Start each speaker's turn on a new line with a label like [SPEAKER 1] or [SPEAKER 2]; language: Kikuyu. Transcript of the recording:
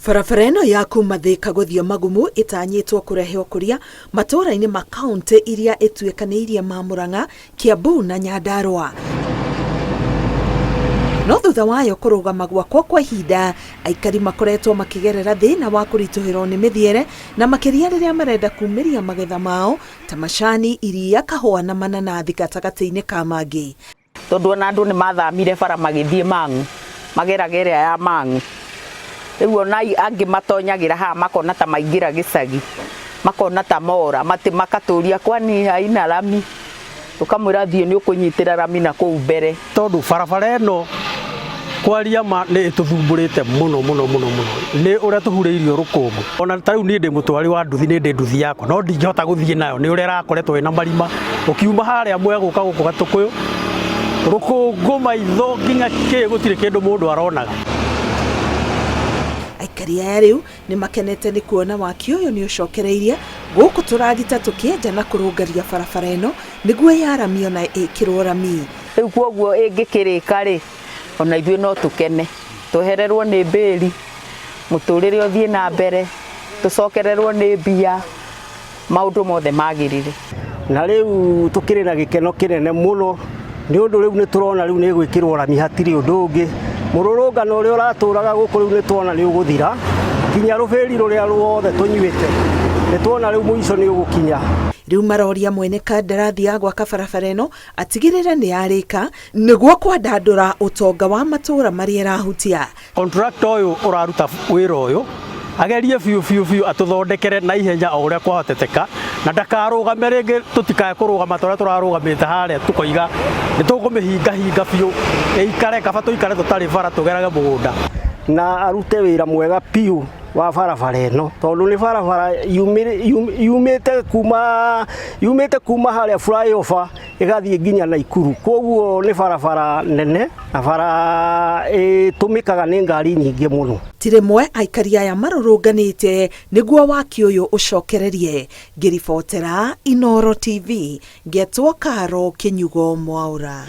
[SPEAKER 1] Barabara ĩno ya kuma Thĩka gũthiĩ Magumu ĩtanyĩtwo kũrehe ũkũria matũũra-inĩ ma kauntĩ iria ĩtuĩkanĩirie ma Murang'a, Kiambu na Nyandarua. No thutha wayo kũrũgama gwakwo kwa ihinda, aikari makoretwo makĩgerera thĩna wa kũritũhĩrwo nĩ mĩthiĩre na makĩria rĩrĩa marenda kumĩria magetha mao ta macani, iria, kahũa na mananathi gatagatĩ-inĩ ka mangĩ.
[SPEAKER 2] Tondũ ona andũ nĩ mathamire bara magĩthiĩ Mang'u, mageraga ĩrĩa ya Mang'u. Rĩu ona angĩ matonyagĩra haha makona ta maingĩra gĩcagi, makona ta mora, makatũria kwani haina rami? Tũkamwĩra thiĩ nĩ ũkũnyitĩra rami na kũu mbere.
[SPEAKER 3] Tondũ barabara ĩno kwaria ma nĩ ĩtũthumbũrĩte mũno mũno mũno mũno nĩ ũrĩa tũhurĩirio rũkũngũ. Ona ta rĩu niĩ ndĩ mũtwari wa nduthi, nĩ ndĩ nduthi yakwa no ndingĩhota gũthiĩ nayo nĩ ũrĩa ĩrakoretwo ĩna marima. Ũkiuma harĩa Mwea gũka gũkũ Gatũkũyũ, rũkũngũ maitho nginya kĩ gũtirĩ kĩndũ mũndũ aronaga.
[SPEAKER 1] Aikari aya rĩu nĩ makenete nĩ kuona waki ũyũ nĩ ũcokereirie gũkũ tũragita tũkĩenja na kũrũngaria barabara ĩno nĩguo yaramio na ĩkĩrwo rami.
[SPEAKER 2] Rĩu kwoguo ĩngĩkĩrĩka rĩ, ona ithuĩ no tũkene, twehererwo nĩ mbĩri, mũtũrĩre ũthiĩ na mbere, tũcokererwo nĩ mbia, maũndũ mothe magĩrĩre.
[SPEAKER 4] Na rĩu tũkĩrĩ na gĩkeno kĩnene mũno nĩ ũndũ rĩu nĩ tũrona rĩu nĩ ĩgwĩkĩrwo rami hatirĩ ũndũ ũngĩ. Mũrũrũngano ũrĩa ũratũraga gũkũ rĩu nĩ tuona nĩ ũgũthira, nginya rũbĩri rũrĩa ruothe tũnyuĩte nĩ tuona rĩu mũico nĩ ũgũkinya.
[SPEAKER 1] Rĩu maroria mwene kandarathi ya gwaka barabara ĩno atigĩrĩre nĩ yarĩka nĩguo kwandandũra ũtonga wa matũũra marĩa ĩrahutia.
[SPEAKER 3] Contractor ũyũ ũraruta wĩra ũyũ agerie biũ biũ biũ atũthondekere na ihenya o ũrĩa kwahoteteka na ndakarũgame rĩngĩ, tũtikae kũrũgama ta ũrĩa tũrarũgamĩte harĩa tũkoiga nĩ tũkũmĩhinga hinga biũ ĩikare, kaba tũikare tũtarĩ bara tũgerage mũgũnda.
[SPEAKER 4] Na arute wĩra mwega biũ wa barabara ĩno tondũ nĩ barabara yumĩte kuma yumĩte kuma harĩa flyover ĩgathiĩ nginya Naikuru, koguo nĩ barabara nene na bara ĩtũmĩkaga nĩ ngari nyingĩ mũno.
[SPEAKER 1] Ti rĩmwe aikari aya marũrũnganĩte nĩguo waki ũyũ ũcokererie. Ngĩribotera Inooro TV, ngetwo Caro Kĩnyugo Mwaũra.